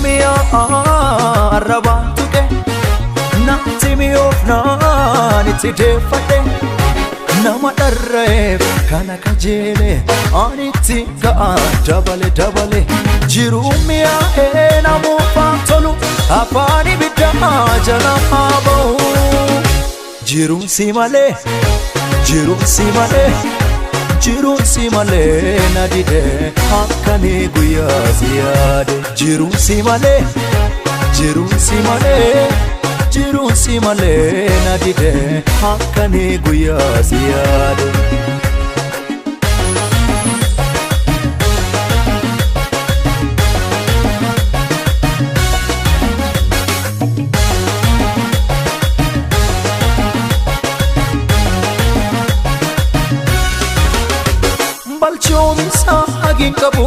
Gumaamiyaa arrabaan tuqe natti mi'oofnaan itti deeffadhe nama dharra'eef kana kajeele ani itti ga'a dabale dabale jiruu mi'aa'ee namoofaan tolu afaan ibiddaa jala haa ba'u. Jiruun si malee, jiruun si malee, jiruun si malee na dide halkanii guyyaa si yaade. Jiruun si malee, jiruun si malee, jiruun si malee na dide halkanii guyyaa si yaade. Balchoomisa hagin qabu,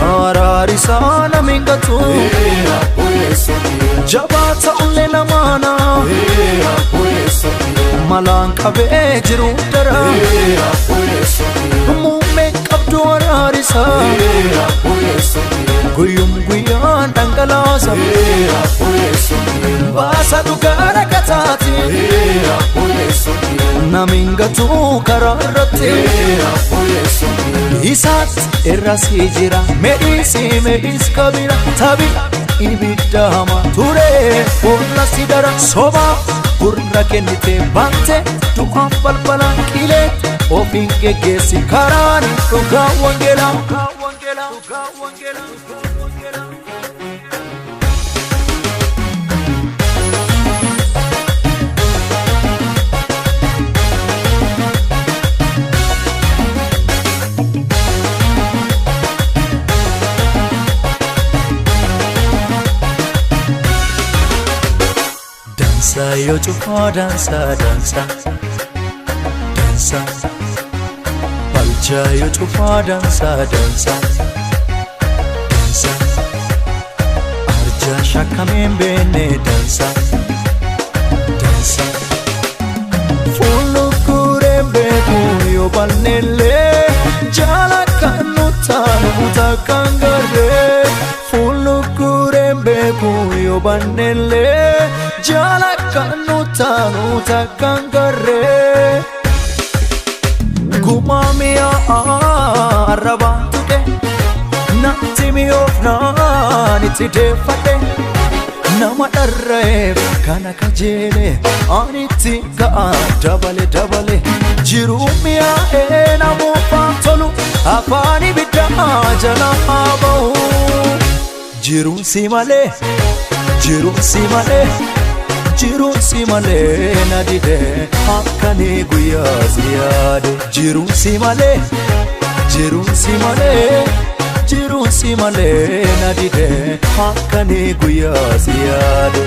araar isaa nama hin gatu, jabaa ta'ullee namaana malaan qabee jiru dara muummeen qabdu araar isaa guyyum guyyaan dhangalaasa baasa dhugaa rakkataati namni hin gatu karaa irratti. Isaatti irra si jira meedhiisi meedhiis kabira tabi ibidda hamaa ture boolla si dara soba gurra kennite baante du'aaf balbala qilee ofiin geggeessi karaan dhugaa wangeelaa. Dansa yoo cufaa dansa dansa dansa balchaa yoo cufaa dansa dansa dansa arjaa shakkameen beenne dansa dansa fuullukureen beeku yoo bal'eellee jaala kan nu taanu takkaan garree fuullukureen beeku yoo bal'eellee jaala kan nu taanu takkaan garree. Gumaamiyaa arrabaan tuqe natti mi'oofnaan itti deeffadhe nama dharra'eef kana kajeele ani itti ga'a dabale dabale jiruu mi'aa'ee namoofaan tolu afaan ibiddaa jala haa ba'u. Jiruun si malee, jiruun si malee, jiruun si malee na dide halkanii guyyaa si yaade. Jiruun si malee, jiruun si malee, jiruun si malee na dide halkanii guyyaa si yaade.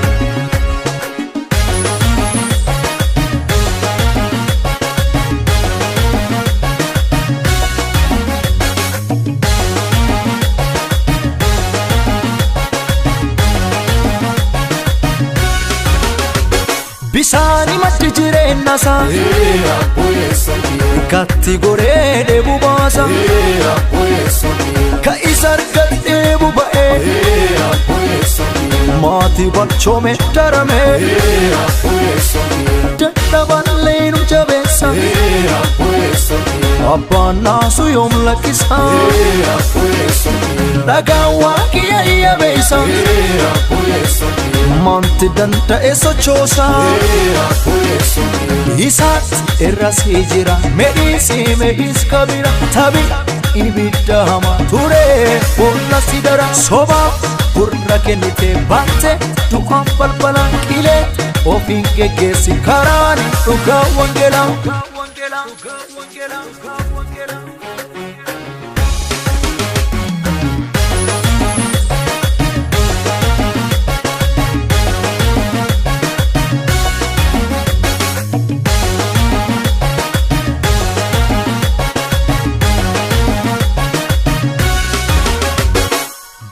Bisaani maddi jireenyasaa katti goree dheebuu baasa ka isa argadhee buba'ee maatii balchoome darame dadhaballee nu jabeessa abbaan naasu yoom lakkisa dhagaan waaqiyya iyyabeessa manti danda'e sochoosa isaatti irra si jira meedhiisi meedhiis kabira tabi ibidda hamaa ture boolla si dara soba gurra kennite baante du'aaf balbala qilee ofiin geggeessi karaan dhugaa wangeelaa.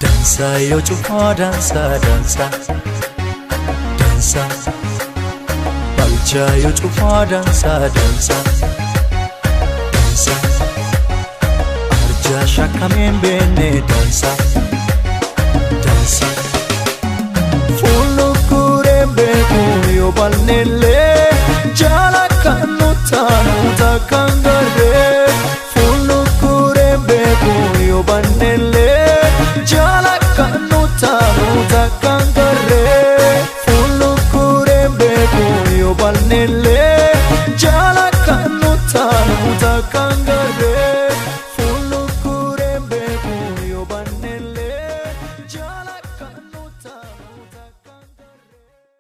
Dansa yoo cufaa dansa dansa dansa balchaa yoo cufaa dansa dansa dansa arjaa shakkameen beenne dansa Yoo balneellee jaala kan nu taanu takkaan garree.